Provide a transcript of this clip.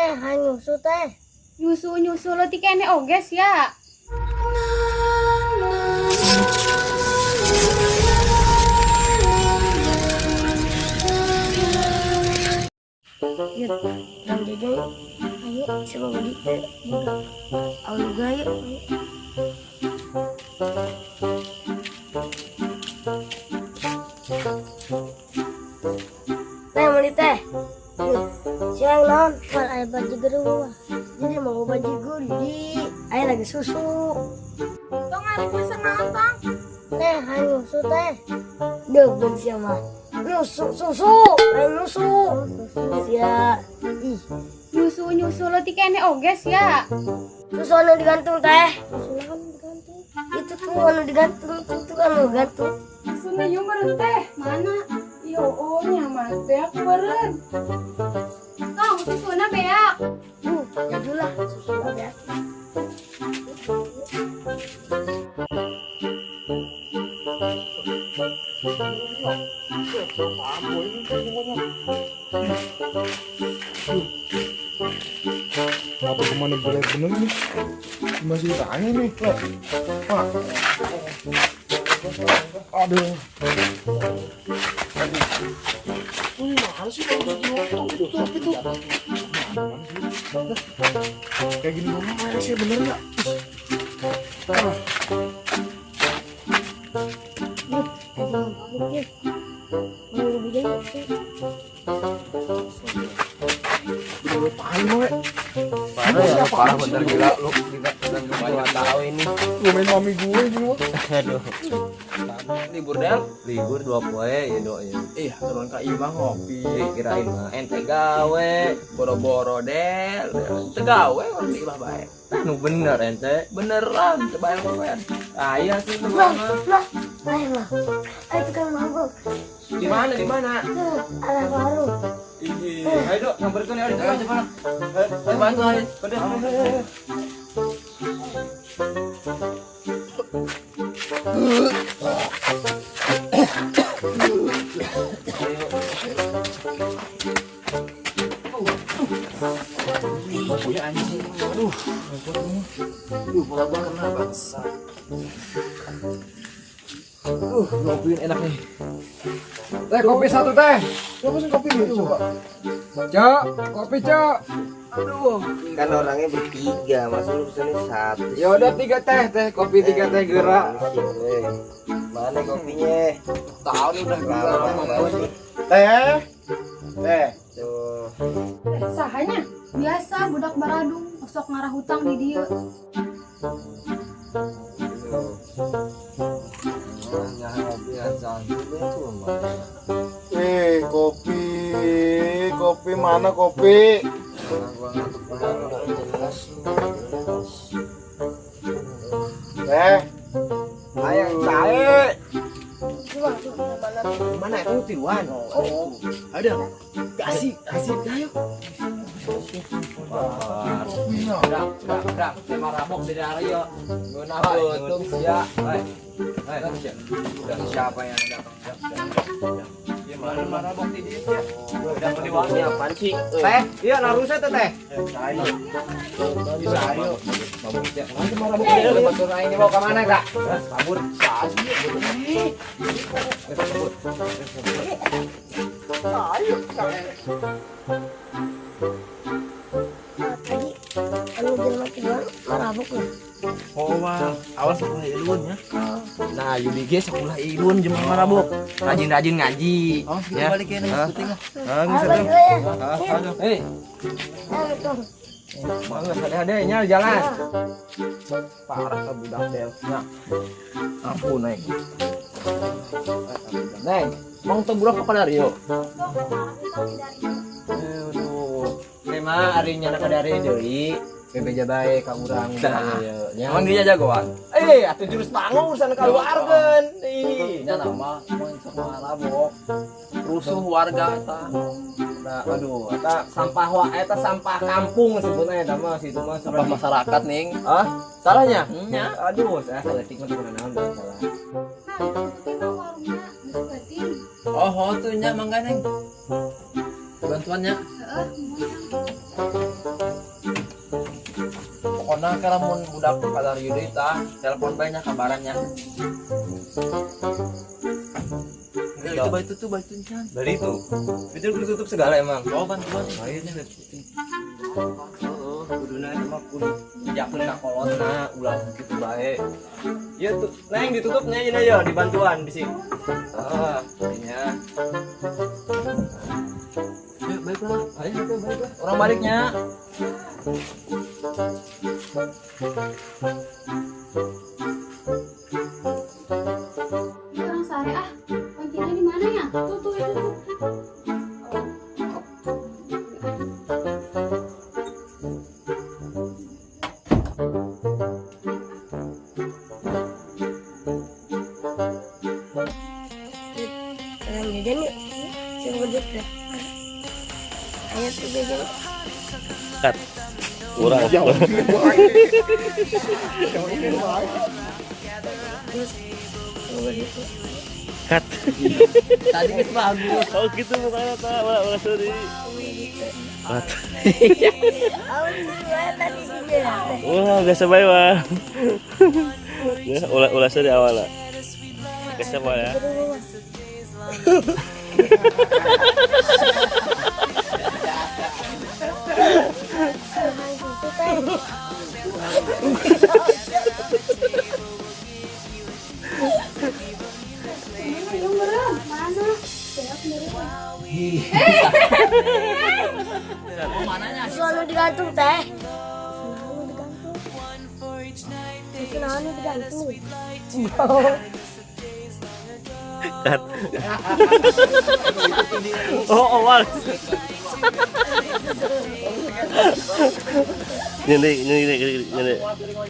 Teh, hayang nyusu teh. Nyusu-nyusu leutik keneh oge sia. Yuk, urang jajan yuk. Ayo, coba beli teh. Ayo juga yuk. Teh, beli teh. Nih, siang naon? Mal aya bajigur mah. Jadi mau bajigur di aya lagi susu. Tong arek mesen naon tong? Teh, hayang nyusu teh. Deubeuh sia mah. Nyusu susu, hayang nyusu. Susu sia. Ih, Nyusu-nyusu leutik keneh oge sia. Susu anu digantung teh. Susu naon digantung? Itu tuh anu digantung, itu tuh anu gantung. Susuna ieu meureun teh. Mana? Yo, oh nyaman teh aku meureun. Tong, susuna beak. Jajulah susu beak. Kenapa kemana berat bener nih? Masih tanya nih. Pak. Aduh. Wih, mana sih kalau itu itu? Kayak gini ngomong kayak sih bener nggak? Ah. Parah, parah bener gila lu. Gila, tahu ini. Lu main mami gue gini mah. Aduh. Libur Del. Libur 2 poe ya dok ya. Ih, turun ka imah ngopi. Ih, kirain mah ente gawe. Boro-boro Del. Ente gawe orang di imah bae. Nu bener ente. Beneran, teu bayar kowe. Ah iya sih itu Lah, mah. lah, ayo lah. Ayo tukang mabuk. Di mana di mana? Tuh, arah warung. Ih, ayo dok, samperkeun ya. Ayo cepat. Ayo bantu ayo. Udah. Punya anjing. Aduh, aduh, pola gua kena bangsa. Ngopiin enak nih. Teh kopi satu teh. Siapa sih kopi nih? Coba. Cok, kopi cok. Aduh. Kan orangnya bertiga, masa lu pesennya satu. Ya udah 3 teh, teh kopi 3 teh gerak. Mana kopinya? Tahu nih udah Lama banget nih. Teh. Teh. Tuh. Sahanya biasa budak baradung osok ngarah hutang di dieu. Kopi, kopi mana kopi? Teh. Ayo cae. Mana itu tiruan? Oh, ada. Kasih, kasih, ayo. Kopinya. Brak, tema rabok di daerah yo. Ngeunah beuteung sia. Hai. Hai, udah siapa yang datang? Ya mana marabok di dieu sia. Udah di warung. Ini apaan sih? Teh, iya narusa teh teh. Bisa ayo. Nanti marabok di daerah batur aing dibawa ke mana, Kak? Kabur. Kabur. Tadi anu jelema tiluan marabok lah. Oh, wah, awal sekolah ilun ya. Nah, Yudi ge sekolah ilun jeung marabok. Rajin-rajin ngaji. Oh, kita balik ya nih, penting lah. Ah, Ayo balik dulu ya. Eh, Ayo tuh. mangga hade-hadenya jalan. Parah ka budak Del. Nah. Ampun, Neng. Neng, mang teu budak ka Dario? Aduh. Teh mah ari nyana ka dari deui. Bebeja bae ka urang. Nah. Nya. Emang dia jagoan? Eh, atuh jurus tanggung urusan kaluarkeun. Ih. Nya nama mun sok marabok. Rusuh warga eta. Nah, aduh, eta sampah wa eta sampah kampung sebutnya eta mah situ mah Sampah masyarakat, Ning. Ah, salahnya? Nya. Aduh, saya salah mah teu naon salah. Nah, itu teh warungna geus peuting. Oh, oh tuh nya mangga, Neng. Bantuannya. Heeh, muhun. Tenang kalau mun budak kadar deui tah, telepon bae nya kabarannya. Enggak, itu bae tutup, bae can. Dari itu. Itu kudu tutup segala emang. Oh, bantuan. Akhirnya heeh, kuduna eta mah kudu dijakeun ka kolotna, ulah kitu bae. Ieu tuh, neng ditutupnya ieu ya dibantuan bisi. Heeh, nya. Ya, baiklah. Ayo tuh baiklah. Orang baliknya. Ini orang sare ah. Kuncinya di mana ya? Tuh tuh itu tuh. Orang jajan yuk. Sing bedut dah. Ayo tuh jajan. Cut. Kurang. Jauh ini bae. Cut. Tadi geus bagus. Oh gitu mukanya tak, ulah ulah sorry. Cut. Aku sih tadi sini lah. Wah, biasa bae mah. Ya, ulah ulah sorry awalnya. Biasa bae ya. Susu teh. Mana yang meureun? Mana? Beak meureun. Susu anu digantung teh. Susu anu digantung. Susu anu digantung. Cut. Oh, awal. Nyende, nyende, nyende.